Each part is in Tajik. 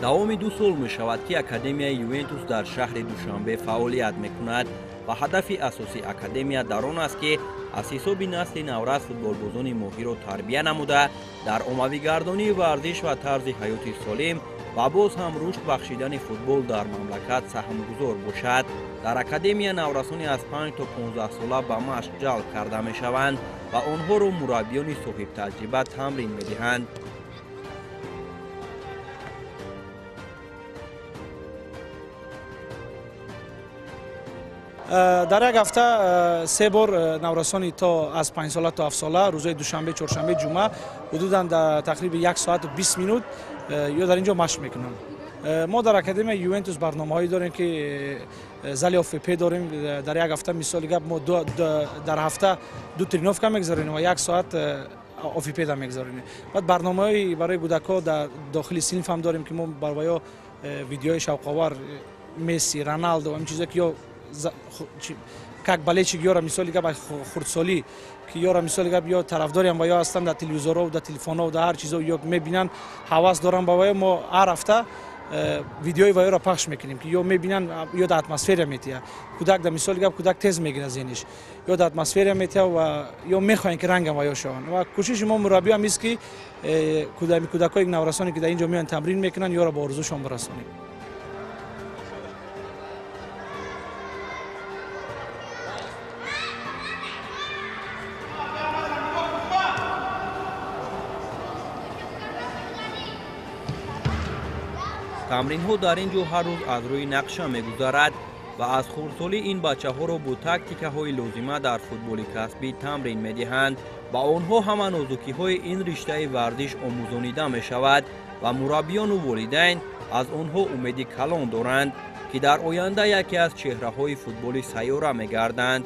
Давоми 2 сол мешавад, ки Академияи Ювентус дар шаҳри Душанбе фаъолият мекунад ва ҳадафи асосии академия дар он аст, ки аз ҳисоби насли наврас футболбозони моҳирро тарбия намуда, дар оммавигардонии варзиш ва тарзи ҳаёти солим ва боз ҳам рушд бахшидани футбол дар мамлакат саҳмгузор бошад. Дар академия наврасони аз 5 то 15 сола ба машқ ҷалб карда мешаванд ва онҳоро мураббиёни соҳибтаҷриба тамрин медиҳанд. Дар як ҳафта 3 бор наврасони то аз 5 сола то 7 сола рӯзҳои душанбе, чоршанбе, ҷумъа ҳудудан дар тақрибан 1 соату 20 минут ё дар ин ҷо машқ мекунанд. Мо дар Академияи Ювентус барномаҳое дорем, ки зали ОФП дорем. Дар як ҳафта, мисоли гап, мо дар ҳафта 2 тренировка мегузаронем ва 1 соат ОФП да мегузаронем. Баъд барномаҳои барои кӯдакҳо дар дохили синф ҳам дорем, ки мо бар ваё видеои шавқовар Месси, Роналдо ва ин чизое, ки ё как болельщик ёра, мисоли гап, хурдсолӣ ки ёра, мисоли гап, ё тарафдориам ва ё ҳастанд, дар телевизорҳо, дар телефонҳо, дар ҳар чизо ё мебинанд, ҳавас доранд ба ваё. Мо ҳар ҳафта видеои ваёро пахш мекунем, ки ё мебинанд, ё дар атмосфера метиҳад кӯдак. Дар мисоли гап, кӯдак тез мегирад зеҳниш, ё дар атмосфера метиҳад ва ё мехоҳанд, ки рангам ваё шаванд. Ва кӯшиши мо мураббиам ист, ки кӯдакҳои наврасоне, ки дар ин ҷо меоянд, тамрин мекунанд, ёро ба орзушон бирасонем. Тамринҳо дар ин ҷо ҳар рӯз аз рӯи нақша мегузарад ва аз хурдсолӣ ин бачаҳоро бо тактикаҳои лозима дар футболи касбӣ тамрин медиҳанд. Ба онҳо ҳама нозукиҳои ин риштаи варзиш омӯзонида мешавад ва мураббиёну волидайн аз онҳо умеди калон доранд, ки дар оянда яке аз чеҳраҳои футболи сайёра мегарданд.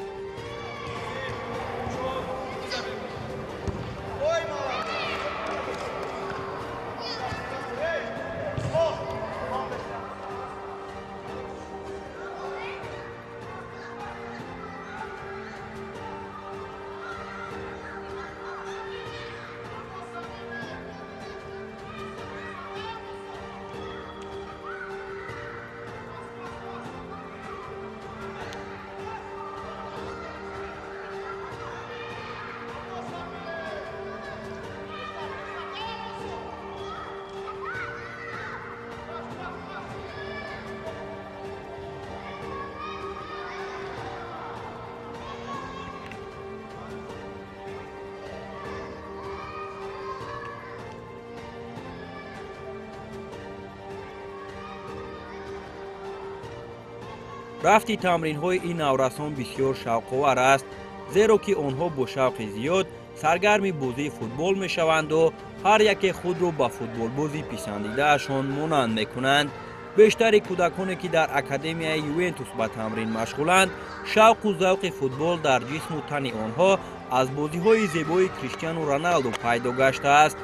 Рафти тамринҳои ин наврасон бисёр шавқовар аст, зеро ки онҳо бо шавқи зиёд саргарми бозии футбол мешаванду ҳар яке худро ба футболбози писандидаашон монанд мекунанд. Бештари кӯдаконе, ки дар Академияи Ювентус ба тамрин машғуланд, шавқу завқи футбол дар ҷисму тани онҳо аз бозиҳои зебои Криштиану Роналдо пайдо гаштааст.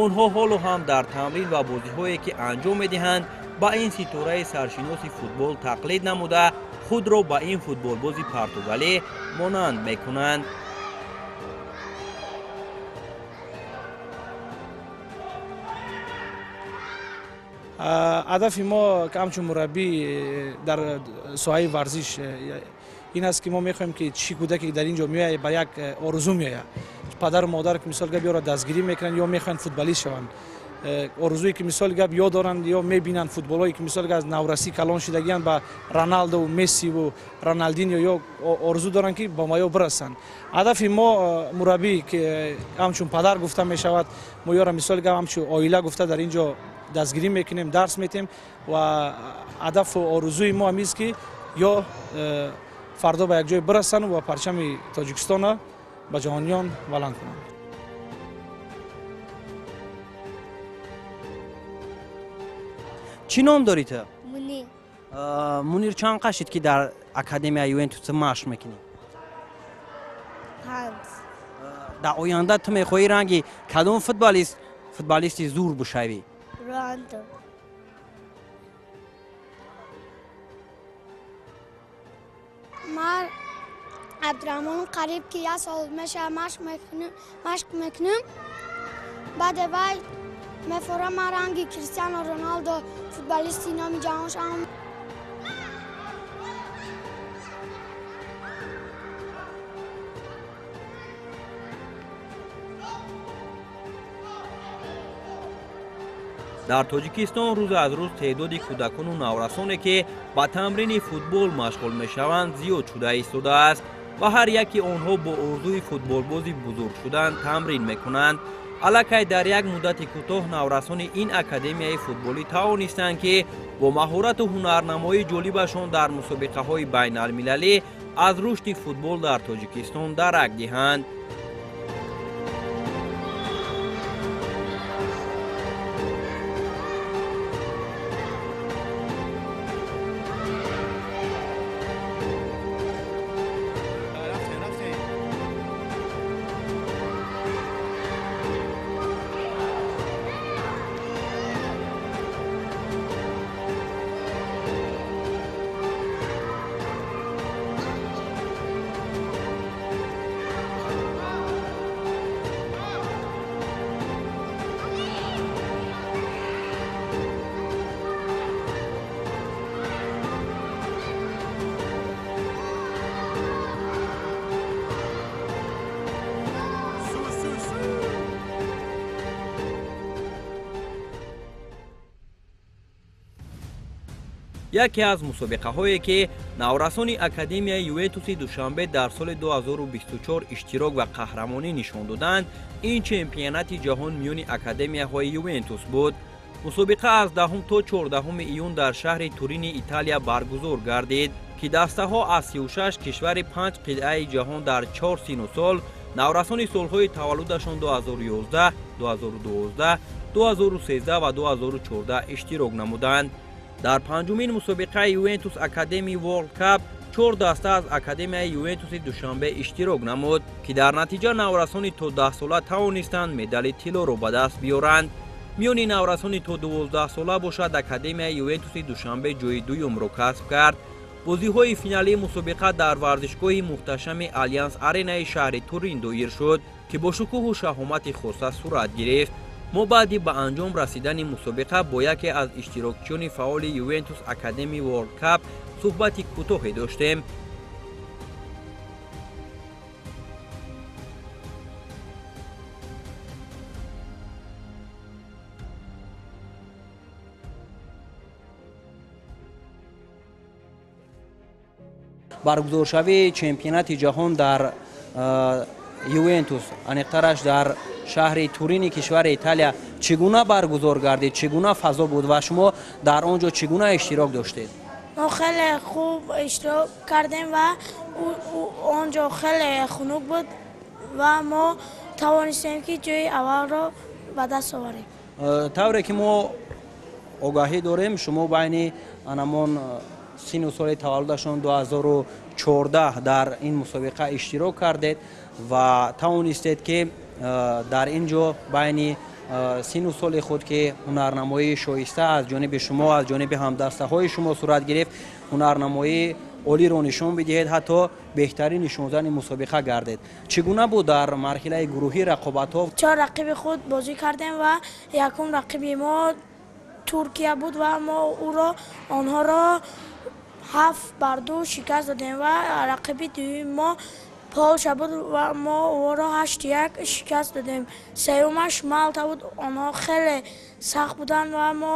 Онҳо ҳоло ҳам дар тамрин ва бозиҳое, ки анҷом медиҳанд, ба ин ситораи саршиноси футбол тақлид намуда, худро ба ин футболбози португалӣ монанд мекунанд. Ҳадафи мо ҳамчун мураббӣ дар соҳаи варзиш ин аст, ки мо мехоҳем, ки чӣ кӯдаке дар ин ҷо меояд, ба як орзу меояд. Падару модар, ки мисол гап, ёро дастгирӣ мекунанд, ё мехоҳанд футболист шаванд. Орзуе, ки мисоли гап, ё доранд, ё мебинанд футболҳое, ки мисоли гап, аз наврасӣ калон шудагианд, ба Роналдо, Мессиву Роналдиньо, ё орзу доранд, ки ба маё бирасанд. Ҳадафи мо мураббӣ, ки ҳамчун падар гуфта мешавад, мо ёро, мисоли гап, ҳамчун оила гуфта дар ин ҷо дастгирӣ мекунем, дарс метем ва ҳадафу орзуи мо ҳам ист, ки ё фардо ба як ҷое бирасанд ва парчами Тоҷикистонро ба ҷаҳониён баланд кунанд. Чӣ ном дорӣ ту? Мунир. Мунир, чанд қашид, ки дар Академияи Ювентус машқ мекунӣ? 5. Дар оянда ту мехоҳӣ ранги кадом футболист, футболисти зур бишавӣ? Роналдо. Ман Абдураҳмон, қариб ки як сол мешавад машқ мекунам. Баъде вай Мефорам ман ранги Кристиано Роналдо футболисти номи ҷаҳон шавам. Дар Тоҷикистон рӯз аз рӯз теъдоди кӯдакону наврасоне, ки ба тамрини футбол машғул мешаванд, зиёд шуда истодааст ва ҳар яки онҳо бо орзуи футболбози бузург шудан тамрин мекунанд. Аллакай дар як муддати кӯтоҳ наврасони ин академияи футболӣ тавонистанд, ки бо маҳорату ҳунарнамоии ҷолибашон дар мусобиқаҳои байналмилалӣ аз рушди футбол дар Тоҷикистон дарак диҳанд. Яке аз мусобиқаҳое, ки наврасони Академияи Ювентуси Душанбе дар соли 2024 иштирок ва қаҳрамонӣ нишон доданд, ин чемпионати ҷаҳон миёни академияҳои Ювентус буд. Мусобиқа аз 10 то 14 июн дар шаҳри Турини Италия баргузор гардид, ки дастаҳо аз 36 кишвари 5 қитъаи ҷаҳон дар 4 сину сол наврасони солҳои таваллудашон 2011, 2012, 2013 ва 2014 иштирок намуданд. Дар панҷумин мусобиқаи Ювентус Академи World Cup 4 даста аз Академияи Ювентуси Душанбе иштирок намуд, ки дар натиҷа наврасони то 10 сола тавонистанд медали тиллоро ба даст биёранд. Миёни наврасони то 12 сола бошад, Академияи Ювентуси Душанбе ҷои дуюмро касб кард. Бозиҳои финалии мусобиқа дар варзишгоҳи мухташами Алянс Аренаи шаҳри Турин доир шуд, ки бо шукӯҳу шаҳомати хоса сурат гирифт. Мо баъди ба анҷом расидани мусобиқа бо яке аз иштирокчиёни фаъоли Ювентус Академи World Cup суҳбати кӯтоҳе доштем. Баргузоршавии чемпионати ҷаҳон дар Ювентус, аниқтараш дар шаҳри Турини кишвари Италия, чӣ гуна баргузор гардид, чӣ гуна фазо буд ва шумо дар он ҷо чӣ гуна иштирок доштед? Мо хеле хуб иштирок кардем ва он ҷо хеле хунук буд ва мо тавонистем, ки ҷои аввалро ба даст оварем. Тавре ки мо огаҳӣ дорем, шумо байни анамон сину соли таваллудашон 2014 дар ин мусобиқа иштирок кардед ва тавонистед, ки дар ин ҷо байни сину соли худ, ки ҳунарнамоии шоиста аз ҷониби шумо, аз ҷониби ҳамдастаҳои шумо сурат гирифт, ҳунарнамоии олиро нишон бидиҳед, ҳатто беҳтарин нишондани мусобиқа гардед. Чӣ гуна буд дар марҳилаи гурӯҳӣ рақобатҳо? Чор рақиби худ бозӣ кардем ва якум рақиби мо Туркия буд ва мо онҳоро 7-2 шикаст додем ва рақиби дуюми мо Полша буд ва мо ӯро 8-1 шикаст додем. Сеюмаш Малта буд, онҳо хеле сахт буданд ва мо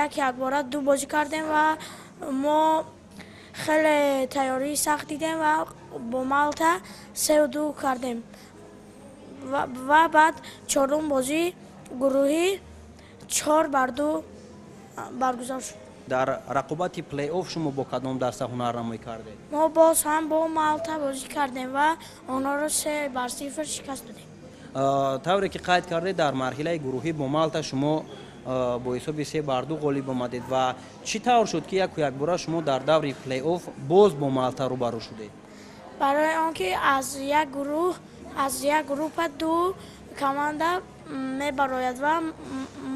як якбора ду бозӣ кардем ва мо хеле тайёрии сахт дидем ва бо Малта 3-2 кардем ва баъд чорум бозӣ гурӯҳӣ 4-2 баргузор шуд. Дар рақобати плей-офф шумо бо кадом даста ҳунарнамоӣ кардед? Мо боз ҳам бо Малта бозӣ кардем ва онҳоро 3-0 шикаст додем. Тавре ки қайд кардед, дар марҳилаи гурӯҳӣ бо Малта шумо бо ҳисоби 3-2 ғолиб омадед ва чӣ тавр шуд, ки яку якбора шумо дар даври плей-офф боз бо Малта рӯбарӯ шудед? Барои он ки аз як группа ду команда мебарояд ва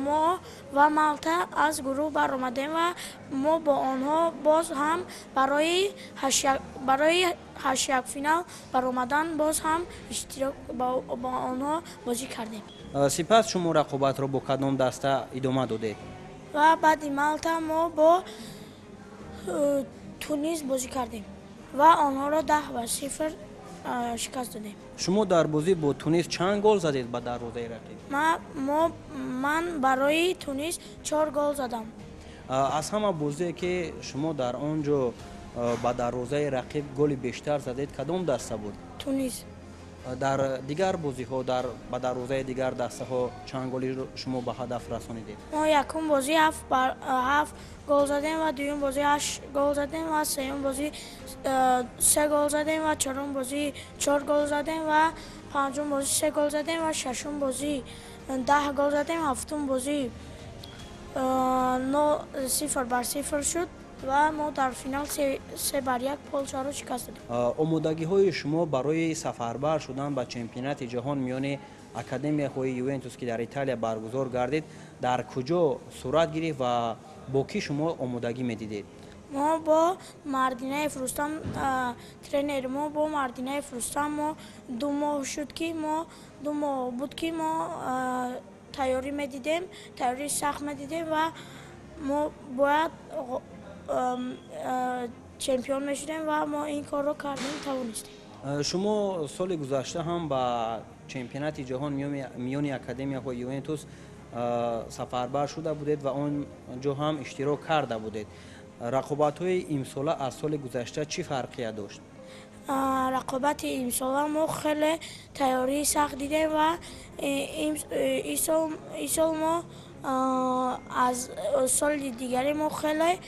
мо ва Малта аз гурӯҳ баромадем ва мо бо онҳо боз ҳам барои ҳаштякфинал баромадан боз ҳам иштирок бо онҳо бозӣ кардем. Сипас шумо рақобатро бо кадом даста идома додед? Ва баъди Малта мо бо Тунис бозӣ кардем ва онҳоро 10-0 шикаст додем. Шумо дар бозӣ бо Тунис чанд гол задед ба дарвозаи рақиб? Ман барои Тунис 4 гол задам. Аз ҳама бозие ки шумо дар он ҷо ба дарвозаи рақиб голи бештар задед, кадом даста буд? Тунис. Дар дигар бозиҳо ба дарвозаи дигар дастаҳо чанд голи шумо ба ҳадаф расонидед? Мо якум бозӣ 7 гол задем ва дуюм бозӣ 8 гол задем ва сеюм бозӣ 3 гол задем ва чорум бозӣ 4 гол задем ва панҷум бозӣ 3 гол задем ва шашум бозӣ 10 гол задем, ҳафтум бозӣ 0-0 шуд ва мо дар финал 3-1 Полшаро шикаст додем. Омодагиҳои шумо барои сафарбар шудан ба чемпионати ҷаҳон миёни академияҳои Ювентус, ки дар Италия баргузор гардид, дар куҷо сурат гирифт ва бо кӣ шумо омодагӣ медидед? Мо бо Мардинаев Рустам, тренери мо бо Мардинаев Рустам, мо 2 моҳ шуд ки мо 2 моҳ буд ки мо тайёрӣ медидем, тайёрии сахт медидем ва мо бояд чемпион мешудем ва мо ин корро кардем, тавонистем. Шумо соли гузашта ҳам ба чемпионати ҷаҳон миёни академияҳои Ювентус сафарбар шуда будед ва он ҷо ҳам иштирок карда будед. Рақобатҳои имсола аз соли гузашта чӣ фарқият дошт? Рақобати имсола мо хеле тайёрии сахт дидем ва ин сол мо аз соли дигари мо хеле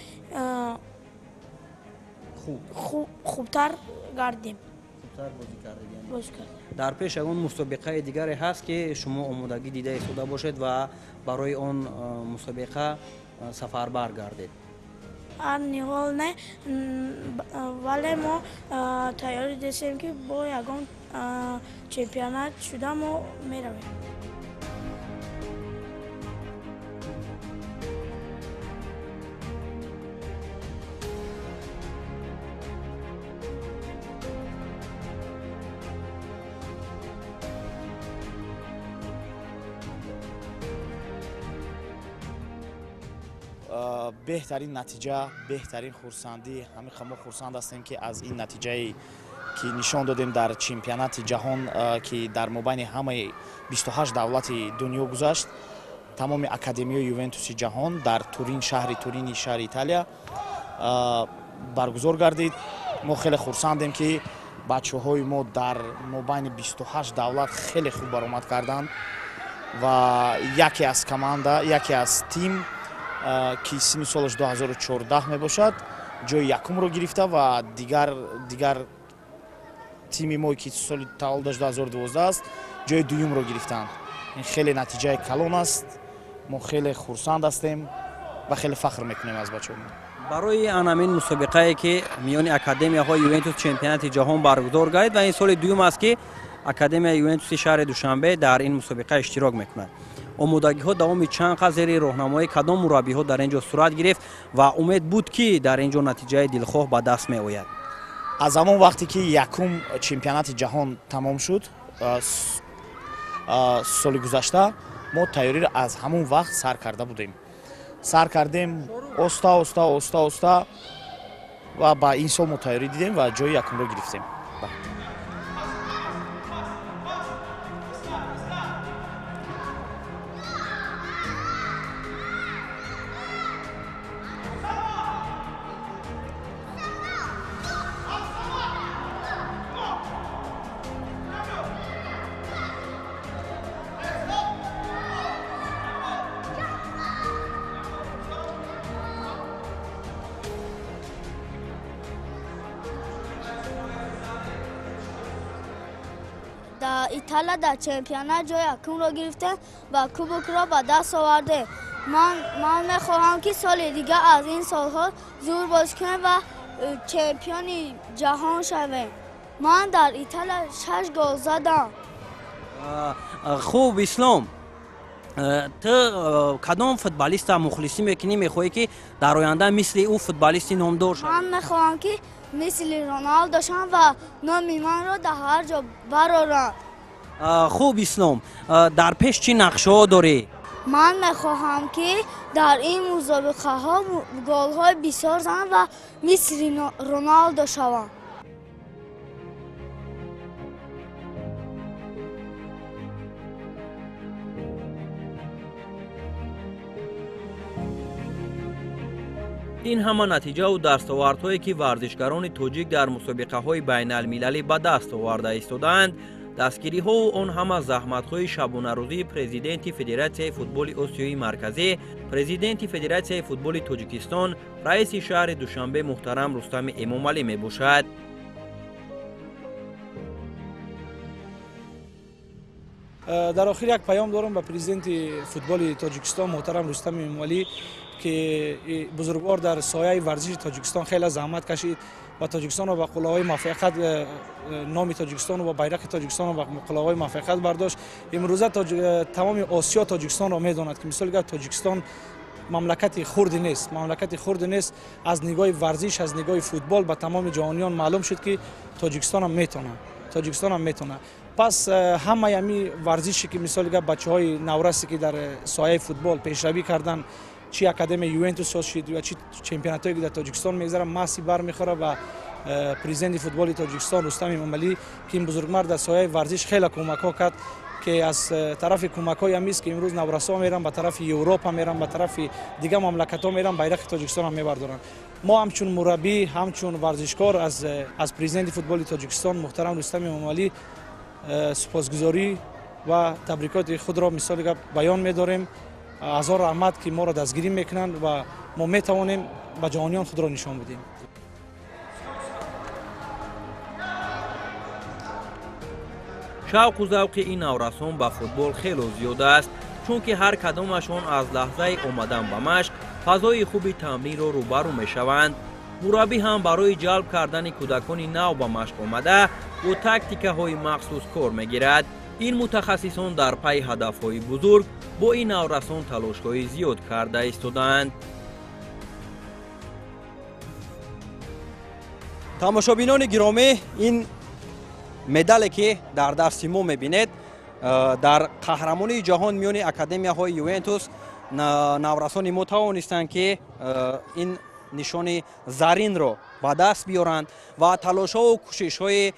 хубтар гардем. Дар пеш ягон мусобиқаи дигаре ҳаст, ки шумо омодагӣ дида истода бошед ва барои он мусобиқа сафарбар гардед? Ниҳол не, вале мо тайёрӣ дидем, ки бо ягон чемпионат шуда мо меравем. Беҳтарин натиҷа, беҳтарин хурсандӣ. Ҳамин мо хурсанд ҳастем, ки аз ин натиҷае ки нишон додем дар чемпионати ҷаҳон, ки дар мобайни ҳамаи 28 давлати дунё гузашт, тамоми академияи Ювентуси ҷаҳон дар Турин, шаҳри Турини шаҳри Италия баргузор гардид. Мо хеле хурсандем, ки бачаҳои мо дар мобайни 28 давлат хеле хуб баромад карданд ва яке аз команда, яке аз тим, ки синни солаш 2014 мебошад, ҷои якумро гирифта ва дигар тими мо, ки соли таваллудаш 2012 аст, ҷои дуюмро гирифтанд. Ин хеле натиҷаи калон аст. Мо хеле хурсанд ҳастем ва хеле фахр мекунем аз бачаҳомо. Барои анамин мусобиқае, ки миёни академияҳои Ювентус чемпионати ҷаҳон баргузор гардид ва ин соли дуюм аст, ки академияи Ювентуси шаҳри Душанбе дар ин мусобиқа иштирок мекунад, омодагиҳо давоми чанд қад зери роҳнамоии кадом мураббиҳо дар ин ҷо сурат гирифт ва умед буд, ки дар ин ҷо натиҷаи дилхоҳ ба даст меояд? Аз ҳамон вақте ки якум чемпионати ҷаҳон тамом шуд соли гузашта, мо тайёриро аз ҳамон вақт сар карда будем. Сар кардем оста оста, оста оста ва ба ин сол мо тайёрӣ дидем ва ҷои якумро гирифтем. Дар Италия дар чемпионат ҷои якумро гирифтем ва кубокро ба даст овардем. Ман мехоҳам, ки соли дигар аз ин солҳо зур бозӣ кунем ва чемпиони ҷаҳон шавем. Ман дар Италия шаш гол задам. Хуб, Ислом, ту кадом футболиста мухлисӣ мекунӣ, мехоҳӣ, ки дар оянда мисли ӯ футболисти номдор шавӣ? Ман мехоҳам, ки мисли Роналдо шавам ва номи манро дар ҳар ҷо бароранд. Хуб, Ислом, дар пеш чӣ нақшаҳо дорӣ? Ман мехоҳам, ки дар ин мусобиқаҳо голҳои бисёр занам ва мисли Роналдо шавам. Ин ҳама натиҷаву дастовардҳое, ки варзишгарони тоҷик дар мусобиқаҳои байналмилалӣ ба даст оварда истодаанд, дастгириҳову он ҳама заҳматҳои шабонарӯзии президенти Федератсияи футболи Осиёи Марказӣ, президенти Федератсияи футболи Тоҷикистон, раиси шаҳри Душанбе муҳтарам Рустами Эмомалӣ мебошад. Дар охир як паём дорам ба президенти футболи Тоҷикистон муҳтарам Рустами Эмомалӣ, ки бузургвор дар сояи варзиши Тоҷикистон хеле заҳмат кашид ва Тоҷикистонро ба қуллаҳои муваффақият, номи Тоҷикистонро ва байрақи Тоҷикистонро ба қуллаҳои муваффақият бардошт. Имрӯза тамоми Осиё Тоҷикистонро медонад, ки мисоли гап Тоҷикистон мамлакати хурди нест, мамлакати хурди нест. Аз нигоҳи варзиш, аз нигоҳи футбол ба тамоми ҷаҳониён маълум шуд, ки Тоҷикистонам метавонад, Тоҷикистонам метавонад. Пас ҳамаи ҳами варзише, ки мисоли гап бачаҳои наврасе, ки дар соҳаи футбол пешравӣ карданд, чи академияи Ювентус соз шид ва чи чемпионатҳое, ки дар Тоҷикистон мегузаранд, маҳси бармехӯрад ва президенти футболи Тоҷикистон Рустам Эмомалӣ, ки ин бузургмард дар соҳаи варзиш хеле кӯмакҳо кард, ки аз тарафи кӯмакҳои ҳамист, ки имрӯз наврасо меранд, ба тарафи Европа меранд, ба тарафи дигар мамлакатҳо меранд, байрақи Тоҷикистонро мебардоранд. Мо ҳамчун мураббӣ, ҳамчун варзишкор аз президенти футболи Тоҷикистон муҳтарам Рустам Эмомалӣ сипосгузорӣ ва табрикоти худро мисоли гап баён медорем. Ҳазор раҳмат, ки моро дастгирӣ мекунанд ва мо метавонем ба ҷаҳониён худро нишон бидиҳем. Шавқу завқи ин наврасон ба футбол хело зиёд аст, чунки ҳар кадомашон аз лаҳзаи омадан ба машқ фазои хуби тамринро рӯбарӯ мешаванд. Мураббӣ ҳам барои ҷалб кардани кӯдакони нав ба машқ омада бо тактикаҳои махсус кор мегирад. Ин мутахассисон дар пайи ҳадафҳои бузург бо ин наврасон талошҳои зиёд карда истодаанд. Тамошобинони гиромӣ, ин медале, ки дар дасти мо мебинед, дар қаҳрамонии ҷаҳон миёни академияҳои Ювентус наврасони мо тавонистанд, ки ин нишони заринро ба даст биёранд ва талошҳову кӯшишҳои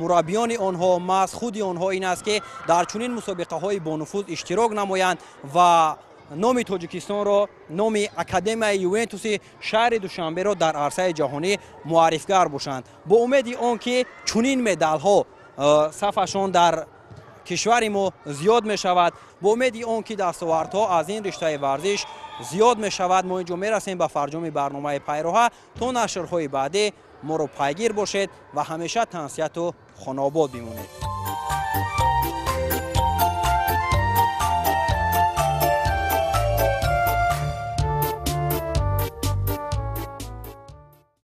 мураббиёни онҳо, маҳз худи онҳо ин аст, ки дар чунин мусобиқаҳои бонуфуз иштирок намоянд ва номи Тоҷикистонро, номи академияи Ювентуси шаҳри Душанберо дар арсаи ҷаҳонӣ муаррифгар бошанд, бо умеди он ки чунин медалҳо сафашон дар кишвари мо зиёд мешавад, бо умеди он ки дастовардҳо аз ин риштаи варзиш зиёд мешавад. Мо инҷо мерасем ба фарҷоми барномаи Пайроҳа. То нашрҳои баъдӣ моро пайгир бошед ва ҳамеша тансиҳату хонаобод бимонед.